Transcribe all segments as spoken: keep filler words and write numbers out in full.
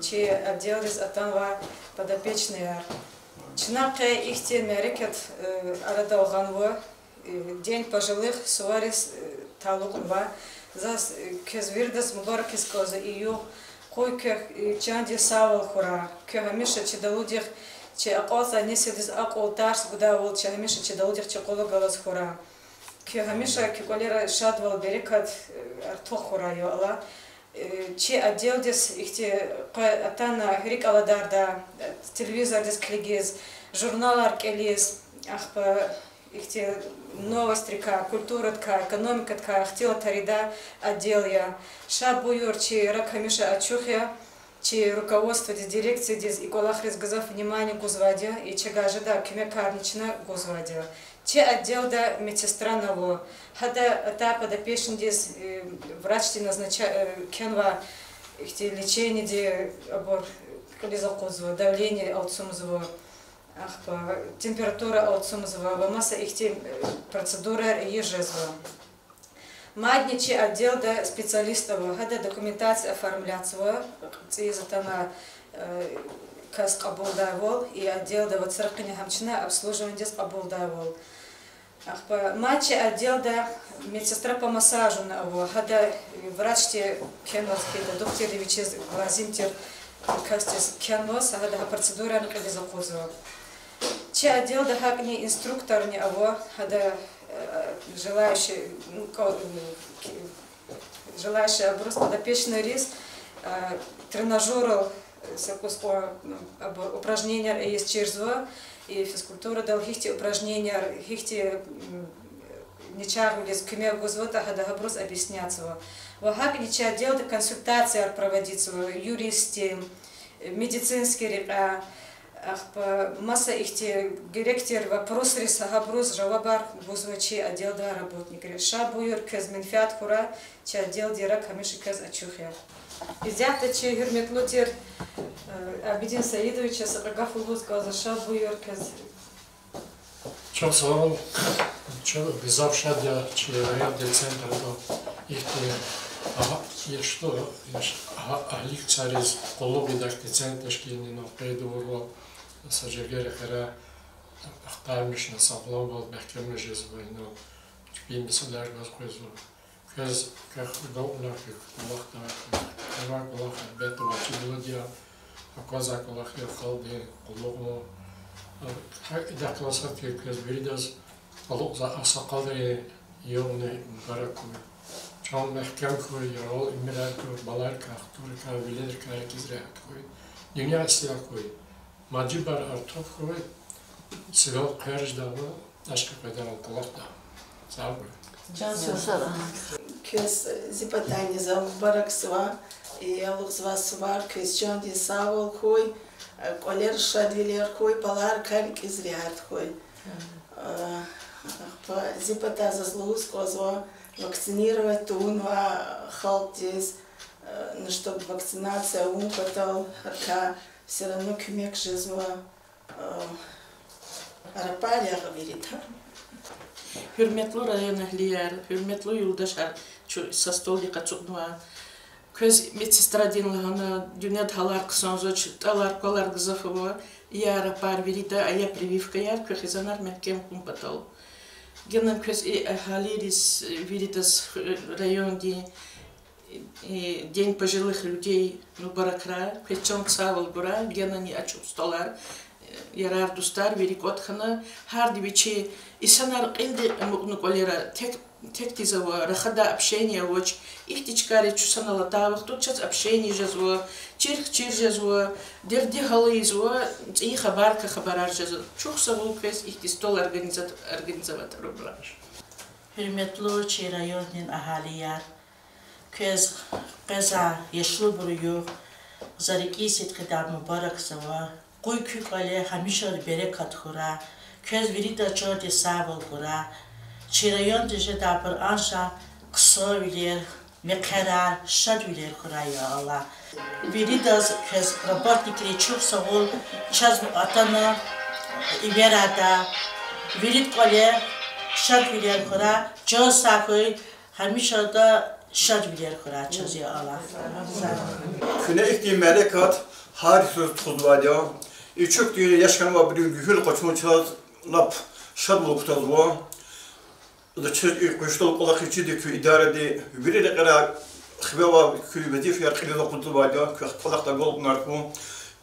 Чи отделдиз атанвай подопечныйяр. Чна къе ихьтин мярекат, э, арадал гъанва, э, День пожилых сувариз, э, талукьнавай. Заз, э, квез виридаз мубаракиз кӀанзава и югъ. Къуй квехъ, э, чандин сагъвал хьурай. Куьн гьамиша чи далудихъ, чи акьалтзавай несилдиз акьул, тарс гудайвал, чи гьамиша чи далудихъ чи къуллугъ галаз хьурай. Куьн гьамиша куь кӀвалера шадвал, берекат, э, артух хьурай, я Аллагь. Э, чи отделдиз ихьтин къе атана рикӀ аладардай, э, телевизордиз килигиз, журналар кӀелиз, ахпа ихьтин новостьрикай, культурадикай, экономикадикай ихтилатар ийидай отдел я. Ша буюр, чи рак гьамиша ачух я. Чи руководстводиз, дирекциядиз, и кӀвалахриз гзаф внимание гузвайди я, и чавай жедай куьмекарни чна гузвайди я. Чи отделда медсестра ава. Гьада атай подопечныйдиз, э, врачди назнача-, э, кхьенвай ихьтин лечениеди, абур кьилиз акъудзава, давление алцумзава, ахпа температура алцумзава ва маса ихьтин, э, процедураяр ийиз жезва. Мадни чи отделда специалист ава, гьада документация оформлятьзава, цӀийиз атана, э, кас кьабулдайвал, и отделда вацра къене гьам чна обслуживаниедиз кьабулдайвал. Ахпа мад чи отделда медсестра по массажуни ава, гьада врачди кхьенваз хьайитӀа, духтурди вичиз лазим тир касдиз кхьенваз, гьада гьа процедурани кьилиз акъудзава. Чи отделда гьакӀни инструкторни ава, гьада, э, желающий, ну, ко-, м, ки-, желающий абуруз подопечныйриз, э, тренажеррал, э, са кӀус кьван, ну, абур упражненияр ийиз чирзава, и физкультурадал гьихьтин упражненияр, гьихьтин, м, начагъвилиз куьмек гузватӀа, гьада гьабуруз объяснятьзава. Ва гьакӀни чи отделда консультацияр проводитьзава, юристдин, медицинский рекьяй, ахпа маса ихьтин герек тир вопросриз гьабуруз жавабар гузва чи отделдин работникри. Ша буюр, квез менфят хьурай, чи отделдин рак гьамиша квез ачух я. Исятда чи гьуьрметлу тир, э, Абидин Саидовичаз са кьве гаф лугьуз кӀанзава, ша буюр квез. Чухсагъул, чун гзаф шад я чи райондин центрда ихьтин, агь-, яшлу, яш-, агь-, агьлиярдиз къуллугъ ийидай центр тешкилнава, къейд авурвал, са жергеда хьайитӀа, ахтармишна, сагъламвал мягькемарун жезва, инал чпин месэлаяр гваз къвезва. Квез, квехъ галкӀунар хьухь кӀвалахда, квевай кӀвалах гьелбетда важиблуди я, аквазвай кӀвалах я халкьдин къуллугъун. Гьа идахъ галаз гьакӀ квез виридаз алукьзавай агъсакъалрин югъни мубарак хьуй. Чан мягькем хьуй, яргъал уьмуьрар гуй, баларикай, хтулрикай, веледрикай рикӀиз регьят хьуй. Дуьнья сия хьуй. Мажибар артух хьуй, сивел хъвер жедайвал, ашкъи къведайвал кӀвалахда. Сагърай. Квез зи патайни за мубаракзава, и алукьзавай сувар квез чандин сагъвал хьуй, кӀвалера шадвилер хьуй, баларикай рикӀиз регьят хьуй. Зи патай заз лугьуз кӀанзава, вакцинировать тавунвай халкьдиз, ну, чтоб вакцинация авун патал, гьакӀ всё равно куьмек жезва. Рапар ягъ вирида. Гьуьрметлу район агьлияр, гьуьрметлу юлдашар, чун са столдихъ ацукьнава. Квез медсестрадин лагьана, дуьньяда гьалар хъсанзавач, тӀалар-квалар гзаф ава, я рапар вирида, ая прививкаяр, квехъ хизанар мягькем хьун патал. Генани квез и агьалийриз, виридаз райондин День пожилых людей мубаракрай, квез чан сагъвал гурай, генани ачух столар, ярар-дустар вири кӀватӀ хьана, гьарди вичи инсанар кьилди амукьна кӀвалера тек, текдиз ава, рахадай общение авач, ихьтин чкайриз чун санал атай вахтунда чаз общение жезва, чирх чир жезва, дерди-гьалар ийизва, цӀийи хабаррикай хабарар жезва. Чухсагъул квез ихьтин стол организа-, организовать авурбурал. Гьуьрметлу чи райондин агьалияр, квез къвезвай яшлубурун югъ за рикӀин сидкьидай мубаракзава. Къуй куь кӀвале гьамиша берекат хьурай. Квез виридаз чандин сагъвал гурай. Чи районда жедайбур анжах хъсанвилер, мехъерар, шадвилер хьурай, я Аллагь. Виридаз квез, работникриз, чухсагъул чаз атана эверда. Виридан кӀвале шадвилер хьурай, чан сагъ хьуй, гьамиша ада Шадвилер хьурай чаз, я Аллагь. Куьне ихьтин мярекат гьар йисуз тухузвайди я. И чухтин яш хьанвайбурун гуьгьуьл къачун чаз лап шадвал кутазва. За чаз и къуьждал кӀвалахиз чида куь идаради, вири рекьерай хиве авай куь везифаяр кьилиз акъудзавайди я, квехъ кӀвалахда агалкьунар хьун.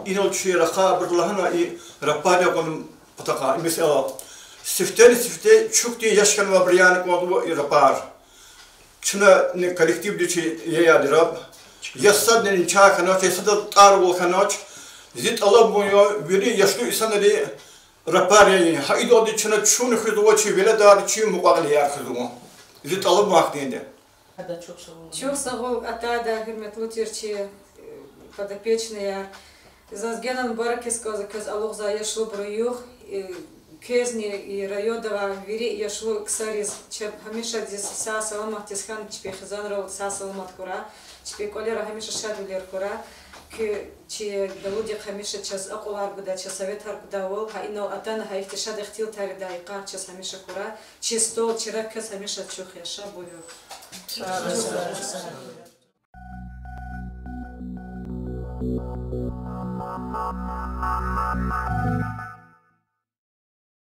Инал чи рахай абуру лагьана и рапар ягъун патахъай, месела. Сифтени-сифте чухтин яш хьанвайбуру яна кӀанзава и рапар. Чна ни коллективди чи я яд раб. Я садни начагъ хьанач, я садаз тӀарвал хьанач. Зи тӀалабун я, вири яшлу инсанри рапар яй. Гьа идалди чна чун хуьзва, чи веледар, чи мукьва-кьилияр хуьзва. Зи тӀалабун ахьтинди я. Чухсагъул атайдай, гьуьрметлу тир чи подопечныйяр. Заз генани мубаракиз кӀанзава квез алугъзавай яшлубурун югъ. Квезни и районда авай вири яшлу ксариз, чеб гьамиша сагъ-саламатдиз хьана, чпин хизанрал сагъ-саламат хьурай, чпин кӀвалера гьамиша шадвилер хьурай. Куь чи Давуддихъ гьамиша чаз акьулар гудай, чаз советар гудайвал, гьа инал атана, гьа ихьтин шад ихтилатриз йикъар чаз гьамиша хьурай. Чи стол чира квез гьамиша чухъ я, ша буюр.